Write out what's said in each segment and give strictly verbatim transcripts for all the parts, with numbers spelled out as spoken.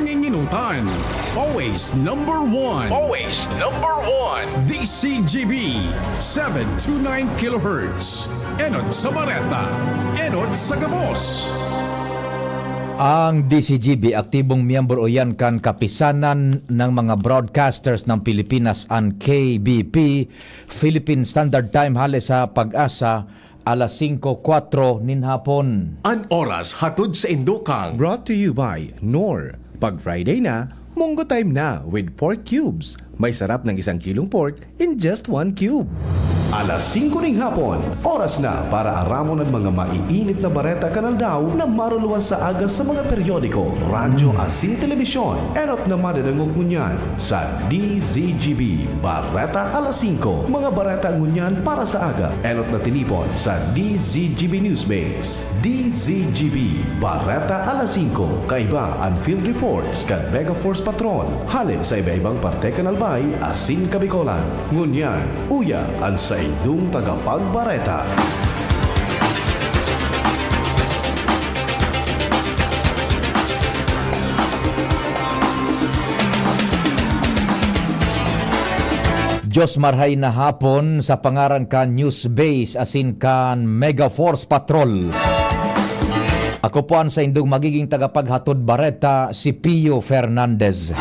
Nginginutan. Always number one. Always number one. D C G B, seven two nine kilohertz. Enot sa Bareta, enot sa gabos. Ang D C G B, aktibong miyembro iyan kan Kapisanan ng mga Broadcasters ng Pilipinas, an K B P, Philippine Standard Time, hale sa Pag-asa, alas singko kwatro nin hapon. An oras hatod sa indokang. Brought to you by Knorr. Pag Friday na, Munggo Time na with pork cubes. May sarap ng isang kilong pork in just one cube. Alas singko ning hapon, oras na para aramon an mga maiinit na bareta kan aldaw na maruluwas sa aga sa mga periodiko, radyo asin telebisyon. Enot na madadangog ngunyan sa D Z G B Bareta alas singko. Mga bareta ngunyan para sa aga. Enot na tinipon sa D Z G B Newsbase. D Z G B Bareta alas singko. Kaiba an field reports kan Mega Force Patrol. Hale sa iba-ibang parte kan Albay asin Kabicolan. Ngunyan, uya an saindong tagapagbareta. Diyos marhay na hapon sa pangaran kan Newsbase asin kan Mega Force Patrol. Ako po an saindong magiging tagapaghatod bareta, si Pio Fernandez.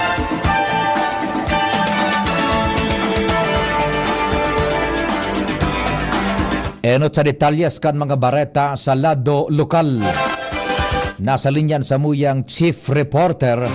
Enot sa detalyes kan mga bareta sa lado lokal. Nasa linya an samuyang chief reporter,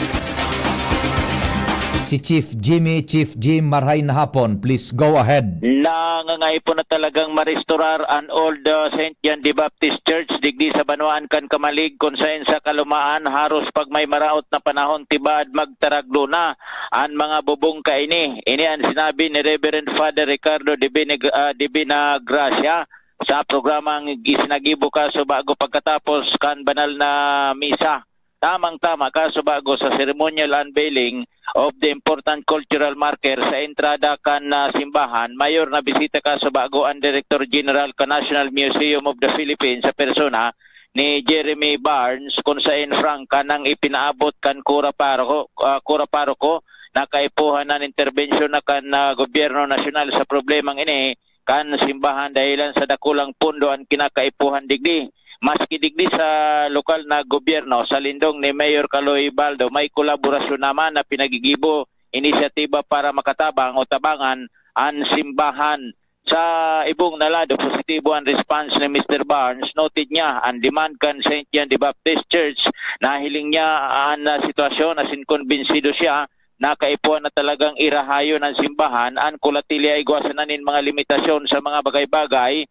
si Chief Jimmy. Chief Jim, marhay na hapon. Please go ahead. Nangangaipo na talagang marestorar an old, uh, Saint John the Baptist Church digdi sa banwaan kan Camalig, kun saen sa kalumaan, haros pag may maraot na panahon, tibaad magtaragdo na an mga bubong kaini. Ini an sinabi ni Reverend Father Ricardo de Beneg-, ah, de Benagracia sa programang isinagibo kasubago pagkatapos kan banal na misa. Tamang-tama kasubago sa ceremonial unveiling of the important cultural marker sa entrada kan, ah, simbahan, mayor na bisita kasubago ang Director General kan National Museum of the Philippines sa persona ni Jeremy Barnes, kun saen prangka nang ipinaabot kan kura paroko, ah, kura paroko na kaipuhan an interbensyon na kan, ah, gobyerno nasyonal sa problemang ini kan simbahan dahelan sa dakulang pondo an kinakaipuhan digdi. Maski digdi sa lokal na gobyerno, sa lindong ni Mayor Kaloy Baldo, may kolaborasyon naman na pinagigibo, inisyatiba para makatabang o tabangan an simbahan. Sa ibong na lado, positibo an response ni Mister Barnes. Noted niya an demand kan Saint John the Baptist Church. Nahiling niya an, ah, sitwasyon asin kumbinsido siya na kaipuhan na talagang irahayon an simbahan. An kulatilya igwa sana nin mga limitasyon sa mga bagay-bagay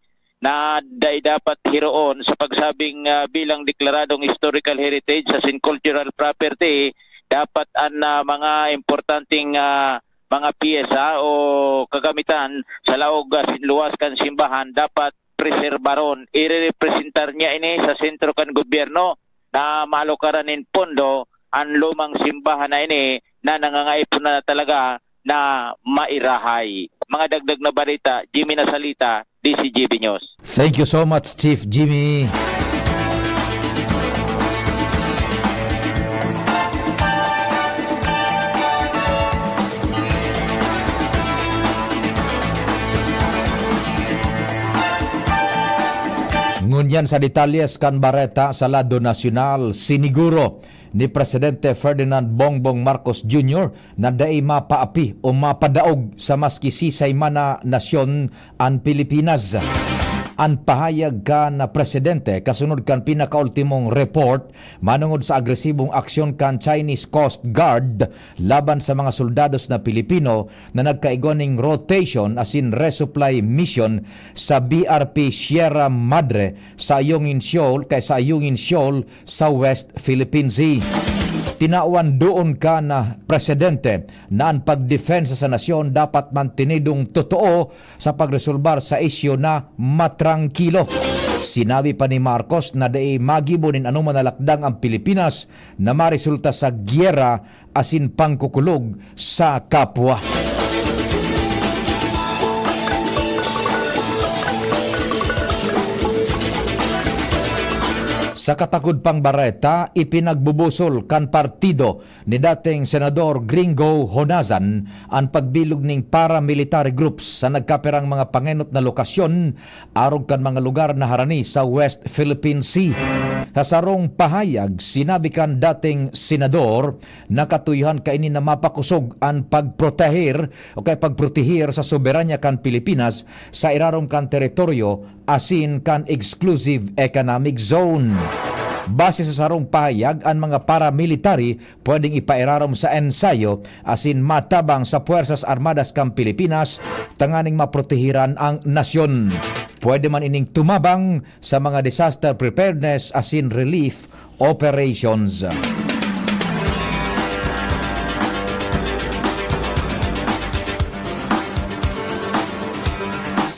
na dai dapat hiroon sa pagsabing, ah, bilang deklaradong historical heritage asin cultural property, dapat an, ah, mga importanteng, ah, mga pyesa o kagamitan sa laog asin luwas kan simbahan dapat preserbaron. Irerepresentar niya ini sa sentro kan gobyerno na maalukaran nin pondo an lumang simbahan na ini na nangangaipo na talaga na mairahay. Mga dagdag na bareta, Jimmy Nasalita, D C G B News. Thank you so much, Chief Jimmy. Ngunyan sa detalyes kan bareta sa lado nasyonal, siniguro ni Presidente Ferdinand Bongbong Marcos Junior na dai mapaapi o mapadaog sa maski sisay man na nasyon an Pilipinas. An pahayag kan presidente kasunod kan pinakaultimong report manongod sa agresibong aksyon kan Chinese Coast Guard laban sa mga soldados na Pilipino na nagkaigwa ning rotation asin resupply mission sa B R P Sierra Madre sa Ayungin Shoal, kay sa Ayungin Shoal sa West Philippine Sea. Tinawan doon kan presidente na an pagdepensa sa nasyon dapat mantenidong totoo sa pagresolbar sa isyu na matrangkilo. Sinabi pa ni Marcos na dai magibo nin anoman na lakdang ang Pilipinas na maresulta sa giyera asin pangkukulog sa kapwa. Sa katakod pang bareta, ipinagbubusol kan partido ni dating Senador Gringo Honazan an pagbilog ning paramilitary groups sa nagkapirang mga pangenot na lokasyon arog kan mga lugar na harani sa West Philippine Sea. Sa sarong pahayag, sinabi kan dating senador na katuyohan kaini na mapakosog an pagproteher o kay pagprotehir sa soberanya kan Pilipinas sa irarom kan teritoryo asin kan exclusive economic zone. Base sa sarong pahayag, an mga paramilitary pwedeng ipairarom sa ensayo asin matabang sa Puwersas Armadas kan Pilipinas tanganing maprotehiran ang nasyon. Pwede man ining tumabang sa mga disaster preparedness asin relief operations.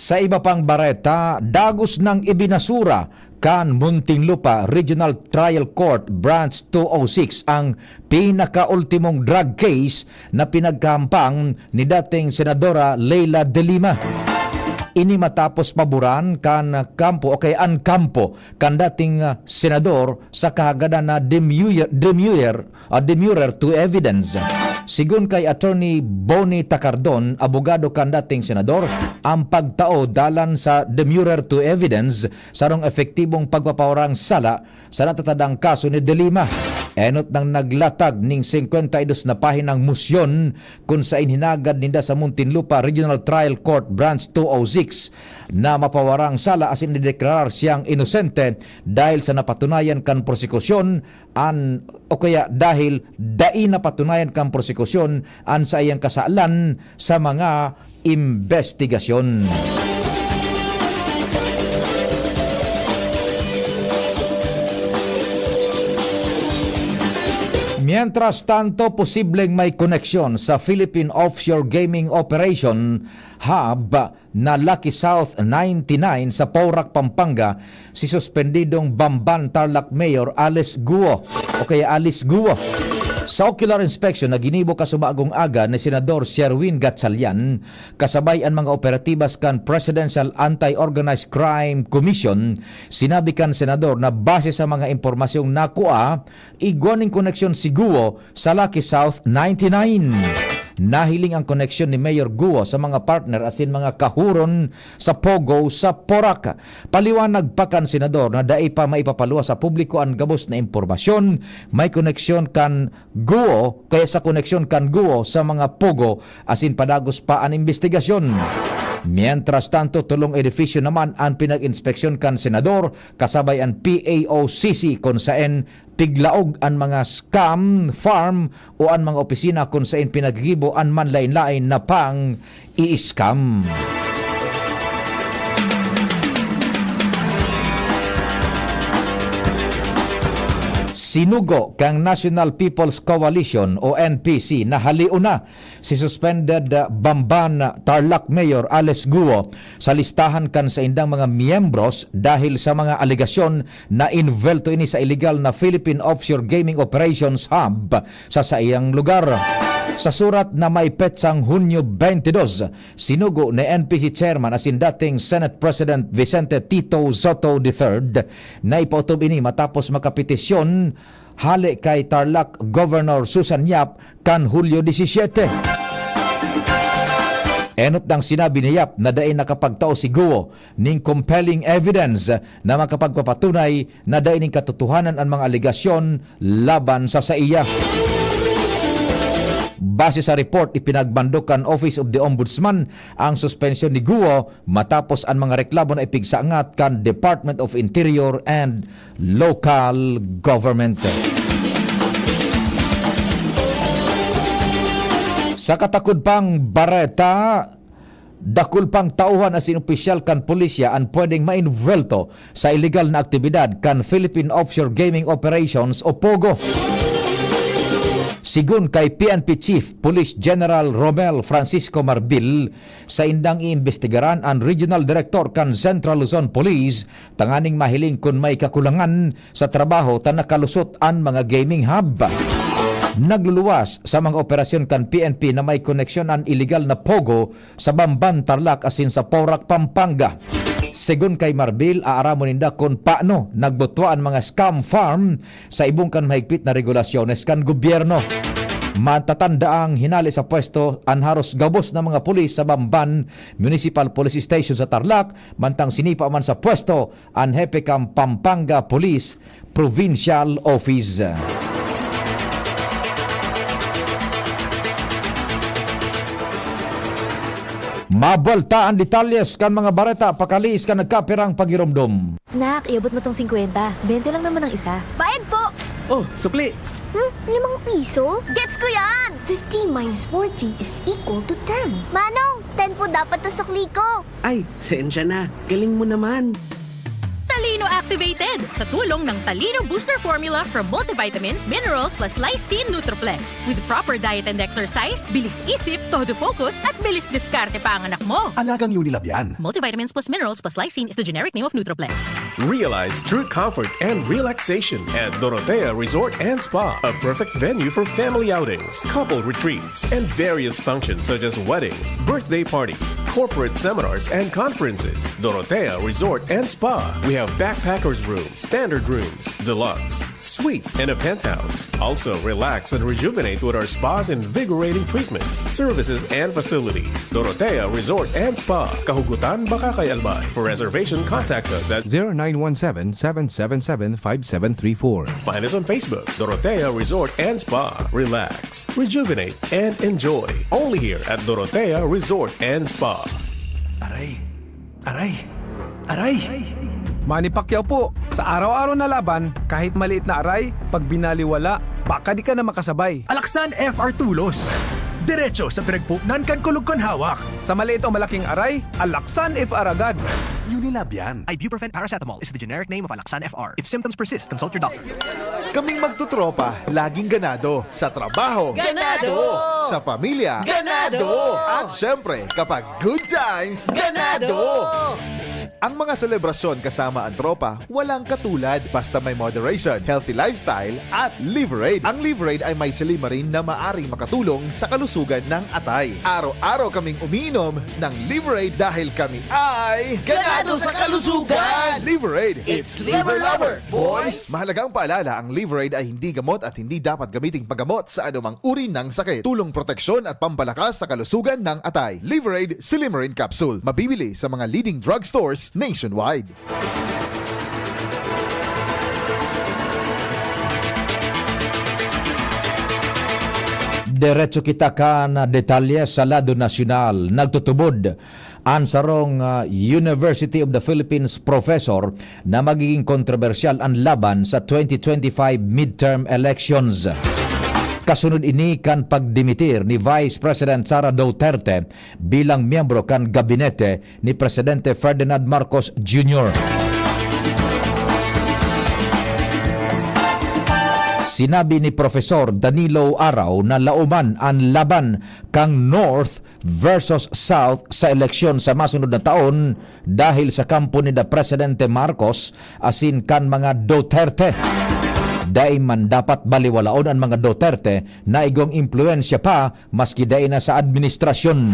Sa iba pang bareta, dagos nang ibinasura kan Muntinlupa Regional Trial Court Branch two oh six ang pinakaultimong drug case na pinagkahampang ni dating Senadora Leila de Lima. Ini matapos paboran kan kampo o kay an kampo kan dating, ah, senador sa kahagadan na demurrer, demurrer, ah, demurrer to evidence. Sigon kay Attorney Bonnie Tacardon, abogado kan dating senador, ang pagtao dalan sa demurrer to evidence sarong epektibong pagpapawarang sala sa natatadang kaso ni De Lima. Enot nang naglatag ning singkwenta y dos na pahinang mosyon kun saen hinagad ninda sa Muntinlupa Regional Trial Court Branch two oh six na mapawarang sala asin ideklarar siyang inosente dahil sa napatunayan kan prosekusyon an, o kaya dahil dai napatunayan kan prosekusyon an saiyang kasalan sa mga imbestigasyon. Mientras tanto, posibleng may koneksyon sa Philippine Offshore Gaming Operation Hub na Lucky South ninety-nine sa Porac, Pampanga, si suspendidong Bamban Tarlac Mayor Alice Guo o kaya Alice Guo. Sa ocular inspection na ginibo kasubagong aga ni Senador Sherwin Gatchalian, kasabay an mga operatibas kan Presidential Anti-Organized Crime Commission, sinabi kan senador na base sa mga impormasyong nakua, igwa nin koneksyon si Guo sa Lucky South ninety-nine. Nahiling ang koneksyon ni Mayor Guo sa mga partner asin mga kahuron sa Pogo sa Porac. Paliwanag pa kan senador na dai pa maipapaluwas sa publiko an gabos na impormasyon. May koneksyon kan Guo, kaya sa koneksyon kan Guo sa mga Pogo asin padagos pa an imbestigasyon. Mientras tanto, tolong edifisyo naman an pinag-inspeksyon kan senador kasabay an P A O C C kun saen piglaog an mga scam farm o an mga opisina kun saen pinaggibo an manlaen-laen na pang-i-scam. Sinugo kan National People's Coalition o N P C na halion na si suspended, ah, Bamban Tarlac Mayor Alice Guo sa listahan kan saindang mga miyembros dahil sa mga alegasyon na involved ini sa illegal na Philippine Offshore Gaming Operations Hub sa saiyang lugar. Sa surat na may petsang Hunyo twenty-two, sinugo ni N P C Chairman asin dating Senate President Vicente Tito Sotto the third na ipautob ini matapos makapetisyon hale kay Tarlac Governor Susan Yap kan Hulyo disisiete. Enot nang sinabi ni Yap na dai nakapagtao si Guo ning compelling evidence na makapagpapatunay na dai ning katotohanan an mga alegasyon laban sa saiya. Base sa report, ipinagbando kan Office of the Ombudsman ang suspensyon ni Guo matapos an mga reklamo na ipigsangat kan Department of Interior and Local Government. Sa katakod pang bareta, dakul pang tauhan asin opisyal kan pulisya an pwedeng mainvolto sa iligal na aktibidad kan Philippine Offshore Gaming Operations o POGO. Sigon kay P N P Chief Police General Romel Francisco Marbil, saindang iimbestigaran an Regional Director kan Central Luzon Police tanganing mahiling kun may kakulangan sa trabaho ta nakalusot an mga gaming hub. Nagluluwas sa mga operasyon kan P N P na may koneksyon an iligal na POGO sa Bamban, Tarlac asin sa Porac, Pampanga. Segun kay Marbil, aaramon ninda kun paano nagbutwa an mga scam farm sa ibong kan mahigpit na regulasyones kan gobyerno. Matatandaang hinali sa pwesto an haros gabos na mga pulis sa Bamban Municipal Police Station sa Tarlac, mantang sinipa man sa pwesto an hepe kan Pampanga Police Provincial Office. Mabuwelta an detalyes kan mga bareta pakaliis kan nagkapirang paghiromdom. Nak, iabot mo tong singkwenta. Bente lang naman ang isa. Bayad po! Oh, sukli! Hmm? Limang piso? Gets ko yan! Fifteen minus forty is equal to ten. Manong, ten po dapat na sukli ko. Ay, sensya na. Galing mo naman. Talino Activated sa tulong ng Talino Booster Formula from multivitamins, minerals plus lysine Nutriplex. With proper diet and exercise, bilis isip, todo focus, at bilis diskarte pa ang anak mo. Alagang Unilab yan. Multivitamins plus minerals plus lysine is the generic name of Nutriplex. Realize true comfort and relaxation at Dorotea Resort and Spa, a perfect venue for family outings, couple retreats, and various functions such as weddings, birthday parties, corporate seminars, and conferences. Dorotea Resort and Spa. We have backpackers room, standard rooms, deluxe, suite, and a penthouse. Also, relax and rejuvenate with our spa's invigorating treatments, services, and facilities. Dorotea Resort and Spa, Kahugutan, Bacacay, Albay. For reservation, contact us at zero nine one seven, seven seven seven, five seven three four. Find us on Facebook, Dorotea Resort and Spa. Relax, rejuvenate, and enjoy. Only here at Dorotea Resort and Spa. Aray! Aray! Aray! Manny Pacquiao po, sa araw-araw na laban, kahit maliit na aray, pag binaliwala, baka di ka na makasabay. Alaksan F R Tulos. Diretso sa pinagpupnan kan kulog kan hawak. Sa maliit o malaking aray, Alaksan F R agad. Unilab yan. Ibuprofen paracetamol is the generic name of Alaksan F R. If symptoms persist, consult your doctor. Kaming magtotropa, laging ganado. Sa trabaho, ganado! Sa pamilya, ganado! At syempre, kapag good times, ganado! Ang mga selebrasyon kasama ang tropa, walang katulad. Basta may moderation, healthy lifestyle, at Liverade. Ang Liverade ay may silymarin na maaring makatulong sa kalusugan ng atay. Araw-araw kaming umiinom ng Liverade dahil kami ay ganado sa kalusugan! Liverade, it's Liver Lover, boys! Mahalagang paalala, ang Liverade ay hindi gamot at hindi dapat gamiting paggamot sa anumang uri ng sakit. Tulong, proteksyon at pampalakas sa kalusugan ng atay. Liverade Silymarin Capsule. Mabibili sa mga leading drugstores nationwide. Diretso kita kan detalye sa lado nasyonal. Nagtutubod an sarong, ah, University of the Philippines professor na magiging kontrobersyal an laban sa twenty twenty-five midterm elections. Kasunod ini kan pagdimitir ni Vice President Sara Duterte bilang miyembro kan gabinete ni Presidente Ferdinand Marcos Junior. Sinabi ni Profesor Danilo Araw na laoman an laban kan North versus South sa eleksyon sa masunod na taon dahil sa kampo ni da Presidente Marcos asin kan mga Duterte. Dai man dapat baliwalaon an mga Duterte na igwang impluwensya pa maski dai na sa administrasyon.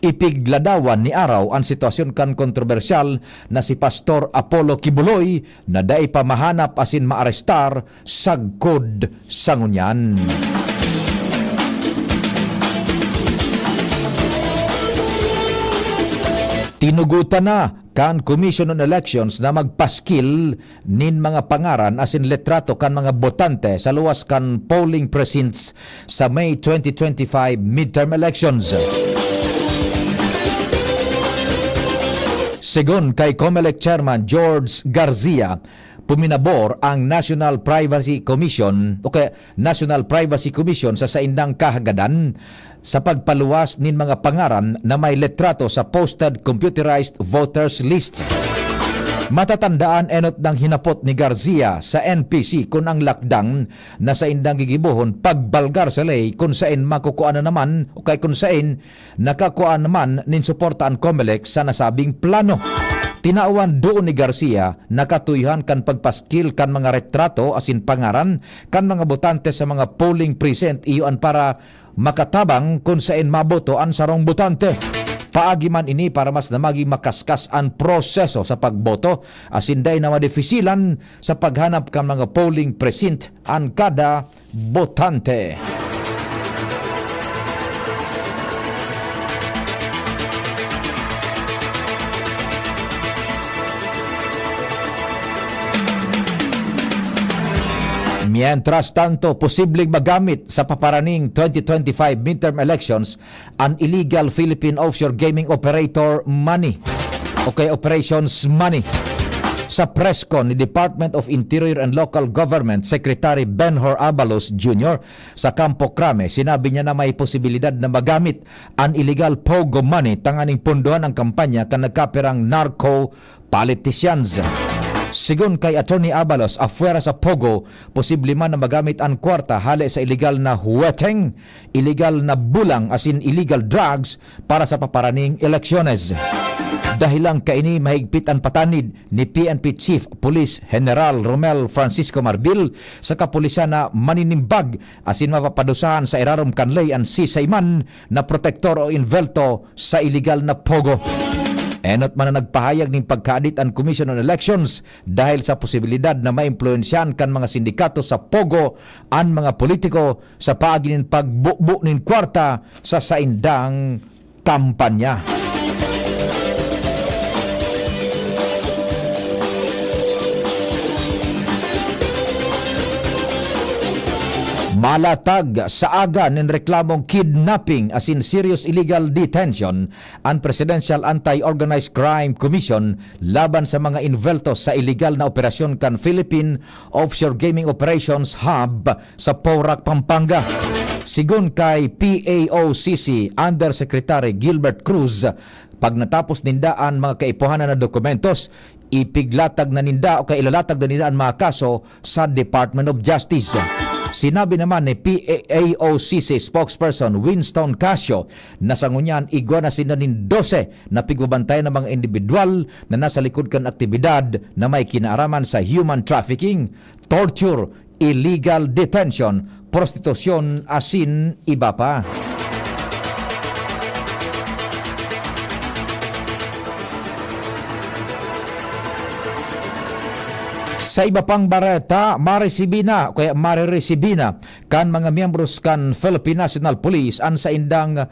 Ipigladawan ni Araw an sitwasyon kan kontrobersyal na si Pastor Apollo Quiboloy na dai pa mahanap asin maarestar sagkod sa ngunyan. Tinugotan na kan Commission on Elections na magpaskil nin mga pangaran asin litrato kan mga botante sa luwas kan polling precincts sa May twenty twenty-five midterm elections. Segun kay Comelec Chairman George Garcia, puminabor ang National Privacy Commission o kaya National Privacy Commission sa saindang kahagadan sa pagpaluwas nin mga pangaran na may litrato sa posted computerized voters list. Matatandaan, enot nang hinapot ni Garcia sa N P C kun ang lakdang na saindang gigibohon pagbalgar sa ley kun saen makukua na naman o kay kun saen nakakua naman nin suporta an Comelec sa nasabing plano. Tinawan duon ni Garcia na katuyuhan kan pagpaskil kan mga retrato asin pangaran kan mga botante sa mga polling precinct iyo an para makatabang kun saen maboto an sarong botante. Paagi man ini para mas na maging makaskas an proseso sa pagboto, asin dai na madifisilan sa paghanap kan mga polling precinct an kada botante. Mientras tanto, posibleng magamit sa paparaning twenty twenty-five midterm elections an illegal Philippine offshore gaming operator money o kay operations money. Sa press con ni Department of Interior and Local Government Secretary Benhur Abalos Junior sa Campo Crame, sinabi niya na may posibilidad na magamit an illegal POGO money tanganing pundohan ang kampanya kan nagkapirang narco politicians. Sigon kay Attorney Abalos, apwera sa POGO, posible man na magamit an kwarta hale sa iligal na huweteng, iligal na bulang asin illegal drugs para sa paparaning eleksyones. Dahilan kaini, mahigpit an patanid ni P N P Chief Police General Romel Francisco Marbil sa kapulisan na maninimbag asin mapapadusahan sa irarom kan ley an sisay man na protektor o invelto sa iligal na POGO. Enot man na nagpahayag nin pagkaadit an Commission on Elections dahil sa posibilidad na maimpluwensyahan kan mga sindikato sa POGO an mga politiko sa paagi nin pagbubo nin kwarta sa saindang kampanya. Malatag sa aga nin reklamong kidnapping asin serious illegal detention an Presidential Anti-Organized Crime Commission laban sa mga involto sa iligal na operasyon kan Philippine Offshore Gaming Operations Hub sa Porac, Pampanga. Sigon kay P A O C C Undersecretary Gilbert Cruz, pag natapos ninda an mga kaipuhanan na dokumentos, ipiglatag na ninda o kailalatag na ninda an mga kaso sa Department of Justice. Sinabi naman ni P A O C C spokesperson Winston Casio na sa ngunyan igwa na sinda nin dose na pigbabantayan na mga indibidwal na nasa likod kan aktibidad na may kinaaraman sa human trafficking, torture, illegal detention, prostitusyon asin iba pa. Sa iba pang bareta, maresibi na o kaya mareresibina kan mga miyembros kan Philippine National Police an saindang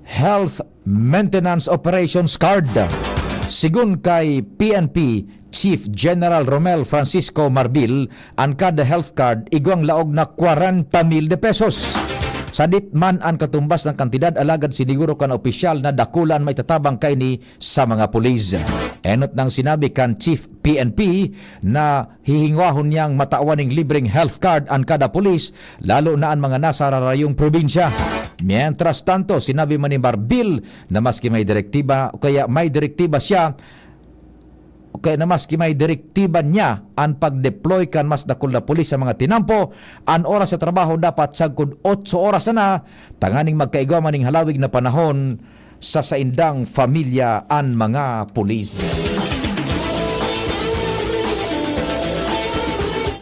Health Maintenance Operations Card. Sigon kay P N P Chief General Romel Francisco Marbil, an kada health card igwang laog na kwarenta mil de pesos. Sadit man an katumbas na kantidad, alagad siniguro kan opisyal na dakula an maitatabang kaini sa mga pulis. Enot nang sinabi kan Chief P N P na hihingwahon niyang matawan ning libreng health card an kada pulis, lalo na an mga nasa rarayong probinsya. Mientras tanto, sinabi man ni Marbil na maski may direktiba, kaya may direktiba siya, kaya na maski may direktiba niya an pag-deploy kan mas dakul na pulis sa mga tinampo, an oras sa trabaho dapat sagkod otso oras sana, tanganing magkaigwa man ning halawig na panahon sa saindang pamilya an mga pulis.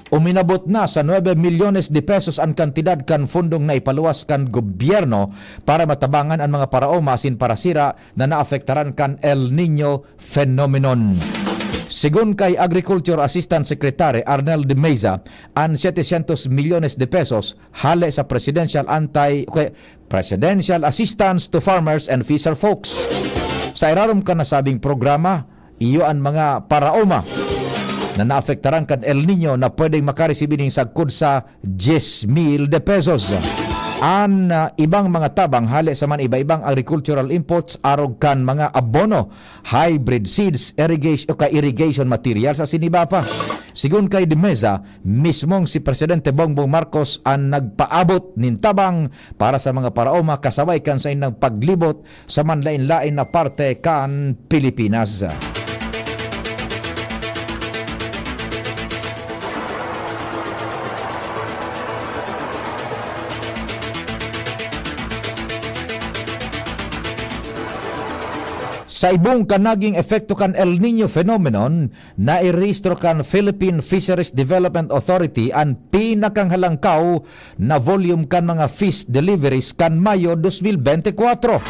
Uminabot na sa nuebe milyones de pesos an kantidad kan fundong na ipaluwas kan gobyerno para matabangan an mga paraoma asin parasira na naapektaran kan El Niño phenomenon. Sigon kay Agriculture Assistant Secretary Arnel de Meza, an setecientos milyones de pesos hale sa Presidential Anti-, kay Presidential Assistance to Farmers and Fisher Folks. Sa irarom kan nasabing programa, iyo an mga paraoma na naapektaran kan El Niño na pwedeng makaresibi ning sagkod sa dies mil de pesos. An, ah, ibang mga tabang hale sa man iba-ibang agricultural inputs arog kan mga abono, hybrid seeds, irrigation, o ka-irrigation materials asin iba pa. Sigon kay De Meza, mismong si Presidente Bongbong Marcos an nagpaabot nin tabang para sa mga paraoma kasabay kan saindang paglibot sa manlaen-laen na parte kan Pilipinas. Sa ibong kan naging epekto kan El Niño phenomenon, nairehistro kan Philippine Fisheries Development Authority an pinakanghalangkaw na volume kan mga fish deliveries kan Mayo dos mil bente kwatro.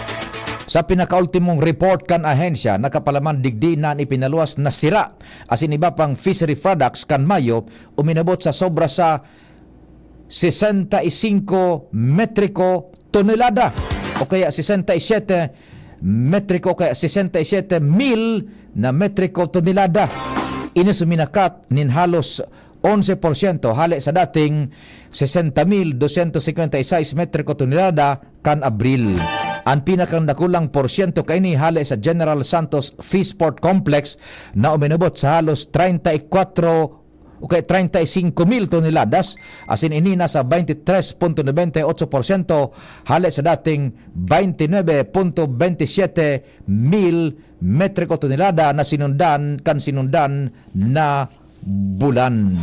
Sa pinakaultimong report kan ahensya, nakapalaman digdi na an ipinaluwas na sira asin iba pang fishery products kan mayo uminabot sa sobra sa sesenta y cinco metriko tonelada o kaya sesenta y siete metriko o kaya sesenta y siete mil na metriko tonelada. Ini suminakat nin halos onse porsyento hale sa dating sesenta mil dosyentos singkwenta y seis metriko tonelada kan Abril. An pinakang dakulang porsyento kaini hale sa General Santos Fishport Complex na uminabot sa halos treinta y cuatro o kaya treinta y cinco mil toneladas, asin ini nasa veintitrés punto noventa y ocho porsyento hale sa dating veintinuebe punto veintisiete mil metriko tonelada na sinundan kan sinundan na bulan.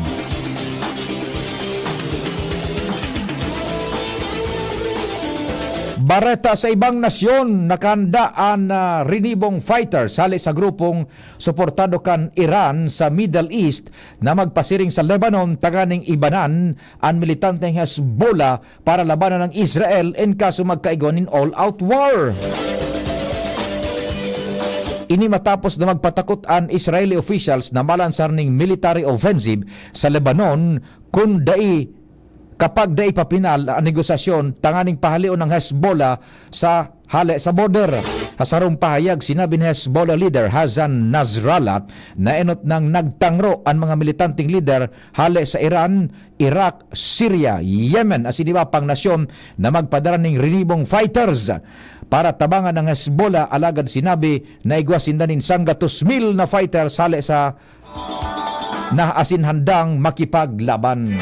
Bareta sa ibang nasyon, nakahanda an, ah, Rinibong Fighters hale sa grupong suportado kan Iran sa Middle East na magpasiring sa Lebanon tanganing ibanan an militanteng Hezbollah para labanan ang Israel in kaso magkaigwa nin all-out war. Ini matapos na magpatakot an Israeli officials na malansar ning military offensive sa Lebanon kun dai, kapag dai pa pinal an negosasyon tanganing pahaleon ang Hezbollah sa hale sa border. Sa sarong pahayag, sinabi ni Hezbollah leader Hassan Nasrallah na enot nang nagtangro an mga militanteng lider hale sa Iran, Iraq, Syria, Yemen asin iba pang nasyon na magpadara ning rinibong fighters para tabangan ang Hezbollah, alagad sinabi na igwa sinda nin sanggatos mil na fighters hale sa na asin handang makipaglaban.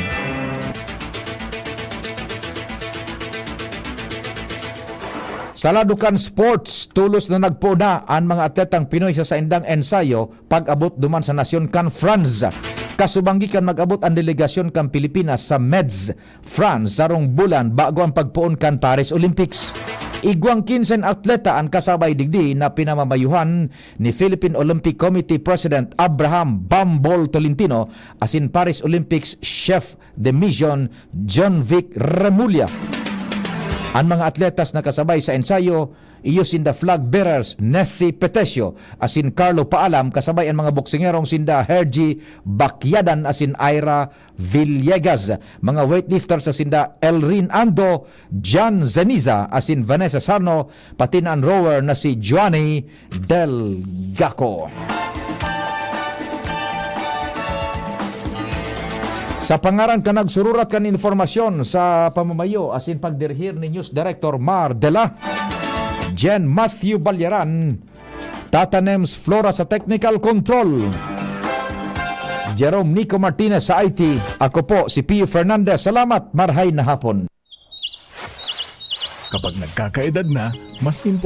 Sa lado kan sports, tolos na nagpoon na an mga atletang Pinoy sa saindang ensayo pag-abot duman sa nasyon kan France. Kasubanggi kan mag-abot an delegasyon kan Pilipinas sa Metz, France, sarong bulan bago ang pagpoon kan Paris Olympics. Igwang kinse na atleta an kasabay digdi na pinamamayuhan ni Philippine Olympic Committee President Abraham Bambol Tolentino asin Paris Olympics Chef de Mission John Vic Remulla. An mga atletas na kasabay sa ensayo, iyo sinda flag bearers Nethy Petesio asin Carlo Paalam, kasabay an mga boksingerong sinda Hergy Bacyadan asin Ira Villegas, mga weightlifters na sinda Elrin Ando, Jan Zeniza asin Vanessa Sarno, pati na an rower na si Joanny Del Gaco. Sa pangaran kan nagsururat kan informasyon sa pamamayo asin pagdirihir ni News Director Mar Dela, Jen Matthew Balyaran, Tata Nems Flora sa technical control, Jerome Nico Martinez sa I T, ako po si Pio Fernandez. Salamat, marhay na hapon. Kapag nagkakaedad na, mas importante